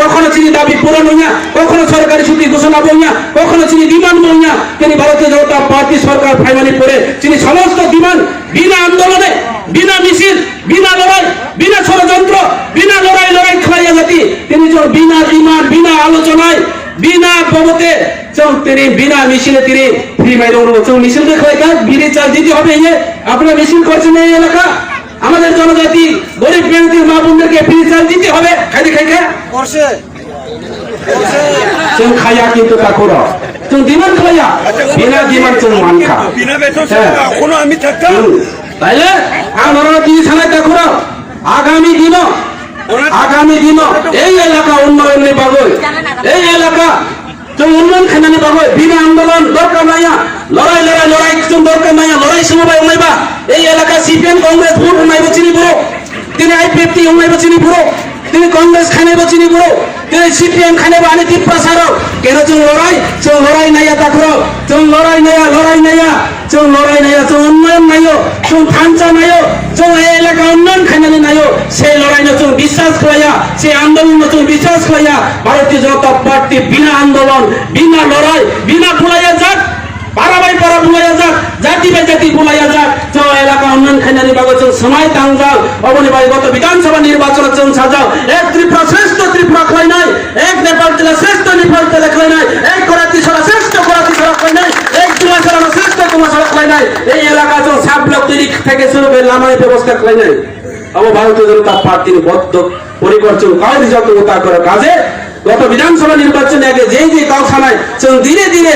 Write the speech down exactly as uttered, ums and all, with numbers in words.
কখনো চিনি দাবি পূরণ হইয়া, কখনো সরকারি ছুটি ঘোষণা বইয়া, কখনো চিনি ডিমান্ড বইয়া, তিনি ভারতীয় জনতা পার্টি সরকার ফাইনালি পরে চিনি সমস্ত ডিমান্ড বিনা আন্দোলনে, বিনা মিছিল, বিনা লড়াই, বিনা ষড়যন্ত্র, বিনা লড়াই লড়াই খেলাইয়া জাতি, তিনি যে বিনা ডিমান্ড, বিনা আলোচনায়, বিনা বাবদে, চং তিনি বিনা মিছিলে তিনি ফ্রি মাইরং রো, চং মিছিল কে খেলাইকা, বিড়ি চাল দিতে হবে, ইয়ে, আপনারা মিছিল করছেন এই এলাকা, আমাদের জনজাতি, গরিব মেহনতি মা বোনদেরকে ফ্রি চাল দিতে হবে, খাইতে খাইতে। করছে। Chwng khaya kintu takhuro. Chwng demand khlaiya. Bina demand chwng mankha. বিনা বেতন হ্যাঁ। ছাড়া এখনো আমি থাকতাম। হুম। তাইলে ang norok tini sanai takhuro. Agami dino, agami dino ei elaka unnayonni bagwi, ei elaka chwng unnayon khainani bagwi bina andolon dorkar naiya, lorai lorai lorai chwng dorkar naiya, lorai swngo bai wngnaiba ei elaka C P M Congress vote wngnaibo chini borok. Tini I P F T wngnaibo chini borok, tini Congress khainaibo chini borok, tini C P M khainaibo ani Tiprasa rok. Keno chwng lorai, chwng lorai naiya takhurok, chwng lorai naiya, lorai naiya, chwng lorai naiya, chwng unnayon naiyo, chwng thansa naiyo, chwng ei elaka unnayon khainani naiyo. Sei loraino chwng biswas khlaiya, sei andolonno chwng biswas khlaiya. Bharatiya Janata Party bina andolon, bina lorai, bina bulaiya jak. Para bai para bulaiya jak, jati bai jati bulaiya jak, chwng elaka unnayon khainani bagwi chwng swmai tangjak. Oboni bai goto Bidhan Sabha nirbachon chwng sajak, ek Tripura shreshtho Tripura khlainai, ek Nepal tila shreshtho Nepal tila khlainai, ek Korati sara shreshtho Korati sara khlainai, ek Dumasara shreshtho Dumasara khlainai. Ei elaka chwng sub block tini theke shuru khe lamani bebosta khlainai. Abo Bharatiya Janata Party ni boddo porikor chwng kau rijak tongo ta koro kaje goto Bidhan Sabha nirbachon ni age je je kau sanai chwng dire dire